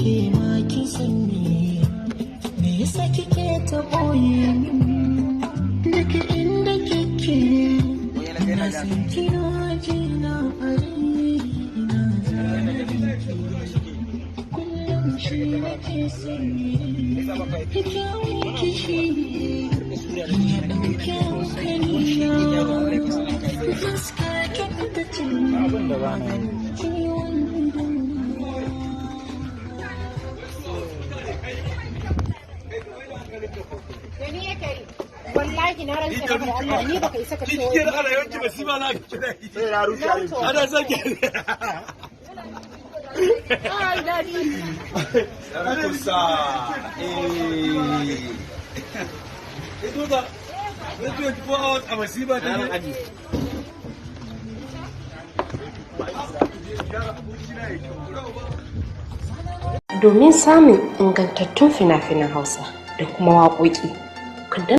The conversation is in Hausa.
Ke ma kin san me me yasa kike ta boye min? Duk inda kike, na san kina ji na a ina tare da ki. Kullum shi nake sani, kyawun ki shi ne ya ɗauke hankali na. Fuskar ki ita ce ciwon idona. Da ni yake yi. Wallahi na rantse maka da Allah, ni baka isa ka ce wai. Ana yawanci masifa za ka kira. Ana sake. Ai, dadi. Kusa. Eh. Ito ga 24 hours a masifa ta ne. Domin samun ingantattun fina-finan Hausa da kuma waƙoƙi.